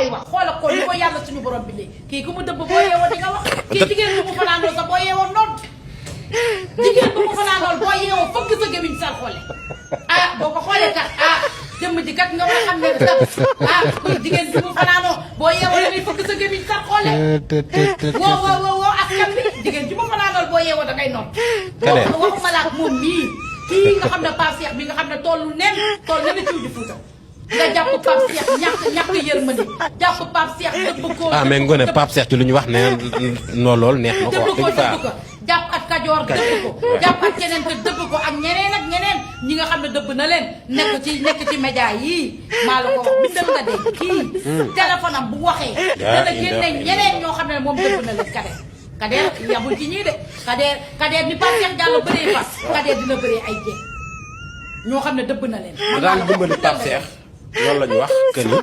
bàyyi wax xoolal ko li ko yàlla suñu borom bi léegi kii ku mu dëbb boo yeewoo di nga wax kii jigéen bu mu fanaanoo sax boo yeewoo noonu jigéen bu mu fanaanoo boo yeewoo fëgg sa gémmiñ sal xoole ah boo ko xoolee kat ah jëmm ji kat nga war a xam ne kat ah kuy jigéen bu mu fanaanoo boo yeewoo da ngay fëgg sa gémmiñ sal xoole woo askan bi jigéen ji mu fanaanoo boo yeewoo da ngay noonu waxuma la ak moom mii kii nga xam ne Pape Cheikh bi nga xam ne tollu nen toll na ciw di Fuuta nga jàpp Pape Cheikh ñàkk yërmande jàpp Pape Cheikh dëbb ko mais Ngoné Pape Cheikh ci lu ñu wax ne non loolu neex na ko dëbb ko jàpp ak Kajoor dëbb ko jàpp ak keneen te dëbb ko ak ñeneen ak ñeneen ñi nga xam ne dëbb na leen nekk ci média yii maa la ko wax bindal nga de kii téléphone am bu waxee dana génne ñeneen ñoo xam ne moom dëbb na leen Kader yabul ci ñii de Kader ni Pape Cheikh Diallo bëree fas Kader dina bëree ay jeeg ñoo xam ne dëbb na leen daal dimbali Pape Cheikh loolu la ñu wax que ni